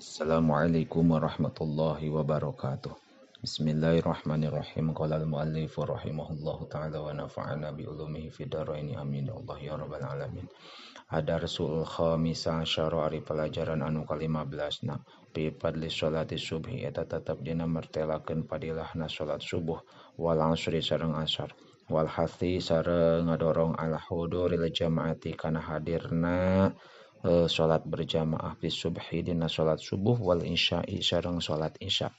Assalamualaikum warahmatullahi wabarakatuh. Bismillahirrahmanirrahim. Qala al-muallif rahimahullahu ta'ala wa nafa'ana bi ulumihi fid dharain. Amin ya Allah ya rabbal alamin. Adarsul khamisa asyara ari pelajaran anu ka-15 na fi fadli sholati subhi eta tetep dina mertelakeun padilahna salat subuh wal asri sareng asar wal hathi sareng ngadorong ala huduril jamaati kana hadirna salat berjamaah fi subhi dina salat subuh wal isya'i sareng salat isya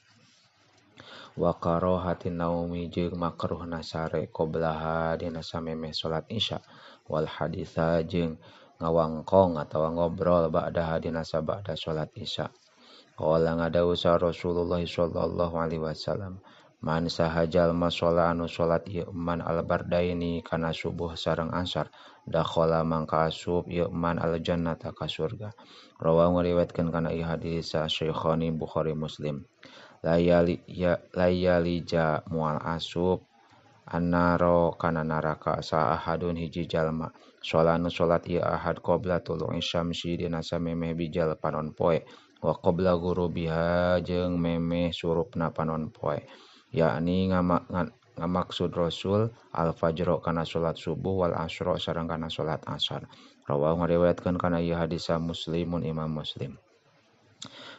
wa karahati naumi jeung makruhna sare qoblaha dina samemeh salat isya wal haditsa jeung ngawangkong atawa ngobrol ba'daha dina sabada salat isya. Qala ngadawuh Rasulullah sallallahu alaihi wasallam man saha jalma sholat anu sholat ieu man albardaini kana subuh sareng asar dakhala mangka asup ieu man aljannata ka surga. Rawahu ngariwayatkeun kana ieu hadis Syekhani Bukhari Muslim. Layali ya layali ja moal asup annaro kana neraka sa ahadun hiji jalma sholat anu sholat ieu ahad qabla tulu'i syamsi dina samemeh bijal panon poe wa qabla ghurubiha jeung memeh surupna panon poe. Yakni ngamaksud Rasul al-fajr kana salat subuh wal asra sareng kana salat asar. Rawahu ngariwayatkeun kana ieu hadis Muslimun Imam Muslim.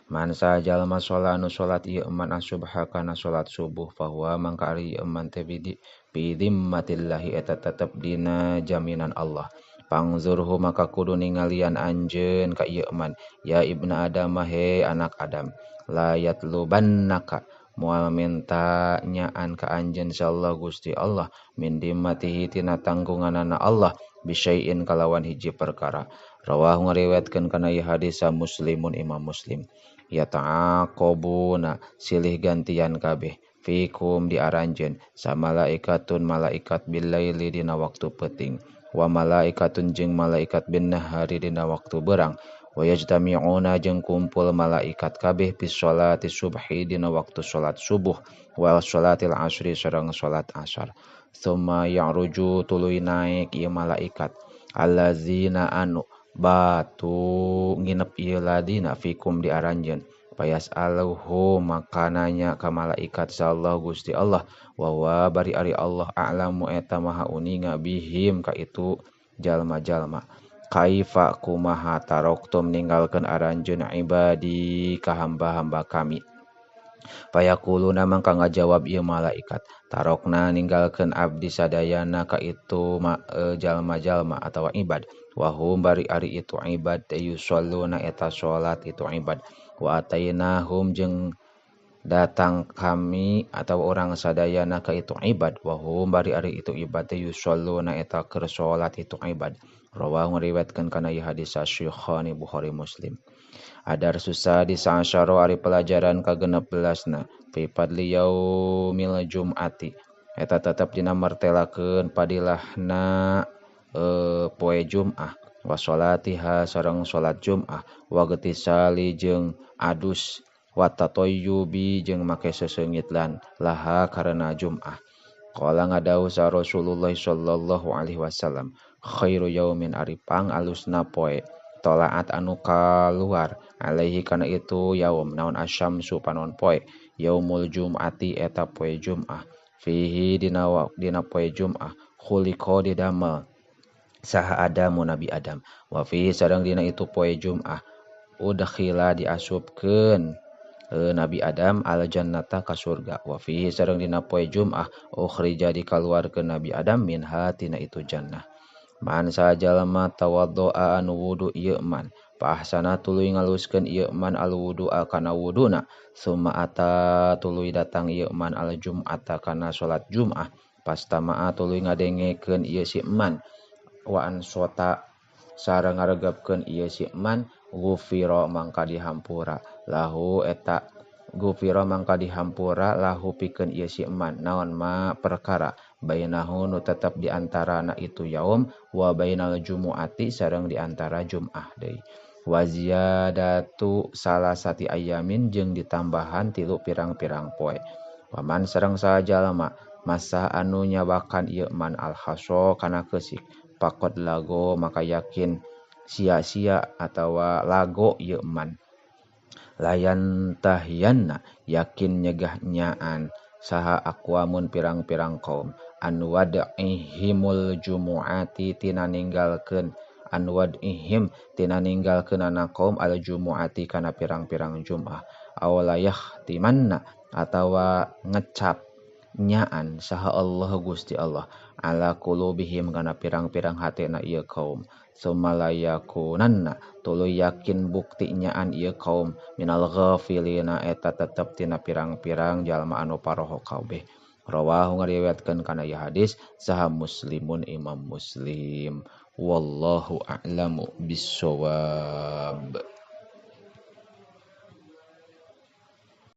Man sajalma sholat anu salat ieu man asubha kana salat subuh fahuwa mangka ari ieu man teh bi dhimmatillahi eta tetep dina jaminan Allah. Pangzurhu maka kudu ningalian anjeun ka ieu man ya ibna Adam he anak Adam la yatlubannaka moal minta nyaan ka anjeun insyaallah Gusti Allah min dimmatihi tina tanggunganana Allah bisyai'in kalawan hiji perkara. Rawahu ngariwayatkeun kana ieu hadis Muslimun Imam Muslim. Ya ta'aqabuna silih gantian kabeh fikum di aranjeun samalaikatun malaikat billaili dina waktu peuting wa malaikatun jeung malaikat bin nahari dina waktu berang wa yajtami'una jeung kumpul malaikat kabeh fi sholati subhi dina waktu salat subuh wal sholatil asri sareng salat asar. Tsumma ya'ruju tuluy naik ieu malaikat allazina anu batu nginep ieu ladina fikum di aranjeun payas'aluhu maka nanya ka malaikat sallallahu Gusti Allah wa wa bari ari Allah a'lamu eta maha uninga bihim ka itu jalma-jalma. Kaifa kumaha taroktum ninggalkeun aranjeun ibadi ka hamba-hamba kami. Payaquluna mangka ngajawab ieu malaikat tarokna ninggalkeun abdi sadayana ka itu jalma-jalma atawa ibad wa hum bari ari itu ibad yusalluna eta salat itu ibad wa atainahum jeung datang kami atau orang sadayana ka itu ibad wa hum bari ari itu ibad yusalluna eta keur salat itu ibad. Rawahu ngariwayatkeun kana ieu hadis Syekhani Bukhari Muslim. Adarsus sadis asyara ari pelajaran ka-16na fi fadli yaumil jum'ati eta tetep dina martelakeun padilahna poe Jum'ah wa sholatiha sareng salat Jum'ah wa gtisali jeung adus wa tatayyubi jeung make seseungit lan laha karena Jum'ah. Qala ngadawuh sa Rasulullah sallallahu alaihi wasallam khairu yaumin ari pang alusna poe tolaat anu kaluar alaihi kana itu yaum naon asyamsu panon poe yaumul jum'ati eta poe Jum'ah fihi dina poe Jum'ah khuliqa didamel saha Adamu Nabi Adam wa fihi sareng dina itu poe Jum'ah udkhila diasupkeun Nabi Adam al jannata ka surga wa fihi sareng dina poe Jum'ah ukhrija dikaluarkeun Nabi Adam minha tina itu jannah. Man sajalma tawaddoa anu wudu ieu man fa ahsana tuluy ngaluskeun ieu man al wudu'a kana wuduna summa ata tuluy datang ieu man al jum'ata kana salat Jum'ah pastama'a tuluy ngadengekeun ieu si man wa ansota sareng ngaregepkeun ieu si man gufira mangka dihampura lahu eta gufira mangka dihampura lahu pikeun ieu si man naon ma perkara bainahu nu tetep di antarana itu yaum wa bainal jumu'ati sareng di antara Jum'ah deui wa ziyadatu salasati ayamin jeung ditambahan tilu pirang-pirang poe waman sareng sajalma masa anu nyabakan ieu man al haso kana keusik pakot lago maka yakin sia-sia atawa lago ieu man. Layan tahiyanna yakin nyegah nyaan saha aqwamun pirang-pirang kaum an wad'ihimul jumu'ati tina ninggalkeun an wad'ihim tina ninggalkeun ana kaum al jumu'ati kana pirang-pirang Jum'ah awalayah timanna atawa ngecap nyaan saha Allah Gusti Allah ala qulubihim kana pirang-pirang hatena ieu kaum sumalayakunanna tuluy yakin bukti nyaan ieu kaum minal ghafilina eta tetep tina pirang-pirang jalma anu paroho kabeh. Rawahu ngariwayatkeun kana ieu hadis saha Muslimun Imam Muslim. Wallahu a'lamu bissawab.